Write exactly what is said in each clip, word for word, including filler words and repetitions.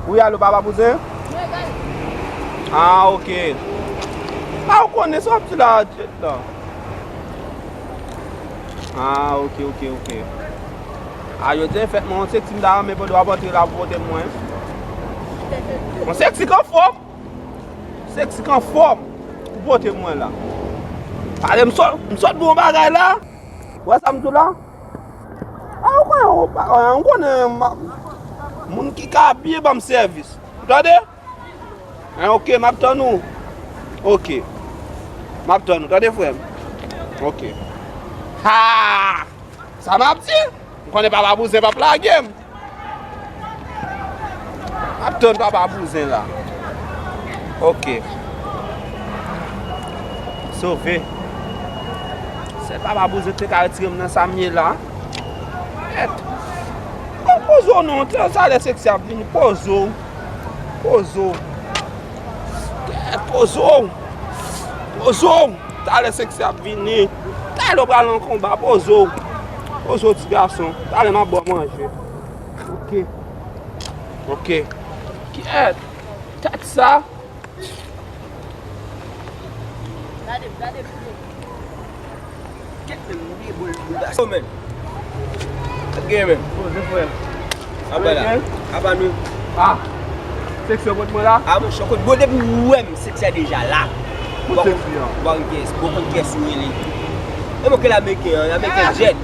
Wi, alo, papa bouzen? Ah, ok. Ah, ou konnen sa w ap di la, Jet la. Ah, ok, ok, ok. Ah, yo te fèt mwen, yon seksi m ta renmen pandan w ap antre la pou pote mwen. Yon seksi k anfòm. Seksi k anfòm pou pote mwen la. Pale, m sot, m sot bon bagay la. Wè sa m di w la? Ah, ou konnen, ou pa, ou konnen, ma-, moun ki ka abiye ban m sèvis. Ou tande? Hein, ok, m ap tann ou. Ok. M ap tann ou, tande, frè m? Ok. Ha! Sa m ap di? M konnen papa bouzen p ap lage m. M ap tann papa bouzen la. Ok. Sove. Sèl papa bouzen te ka retire m nan sa m ye la. Mèt. Poze w non, talè seksi ap vini. Poze w. Poze w. Poze w. Poze w. Talè seksi ap vini. Talè w pral nan konba. Poze w. Poze w, ti gason. Talè m ap ba w manje. Ok. Ok. Kyèt. Tèt sa. Gade, gade. Kèt men, m bliye boul, boul bas. Yo, men. Sa k gen, men? Poze, frè. Apa la? Apa nou? Ah. Seksi yo pot mwen la? Ah, monchè, kot bon depi ou wè m, seksi a deja la. Kot seksi a? Bon, bon, kès, bon, kot kès ou rele. E mwen ke l ameriken an, ameriken jet.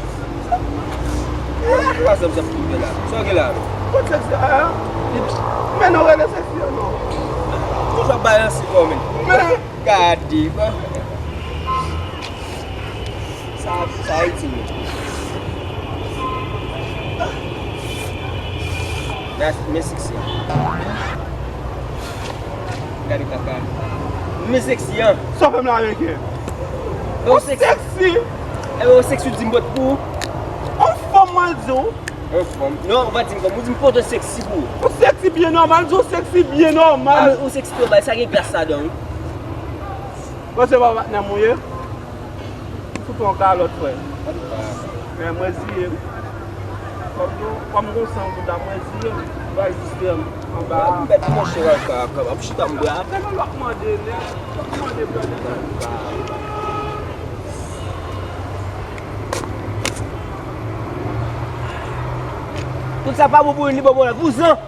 Kwa zòm sa fouke la? Sa w gen la? Kot seksi a? Men nou rele seksi a non. Toujou ap balanse kò men. Men. Gade, bò. Sa, sa Ayiti, men. Men, men seksi an. Gade kaka. Men seksi an. Sa w fè m la, ameriken? Ou seksi. Seksi. Ebyen, ou seksi, ou di m bòt pou ou. Ou fanm, mwen di w. Yon fanm. Non, ou pa di m fanm. Ou di m poto seksi pou ou. Ou seksi byen nòmal, di w seksi byen nòmal. Ah, men ou seksi twò bay, sa gen gras ladan, wi. Bon, se pa patnè m ou ye? M fout ou yon kalòt, frè. Men mwen ziye m. Kòm nou, kòm gon san goud la, mwen ziye m. Bay jis fè m anba. M mèt monchè, w ap chita m bra. Apre nou w ap mande, nèg. W ap mande, brother. Tout sa pa bon pou youn, li bon pou lòt. Vouzan!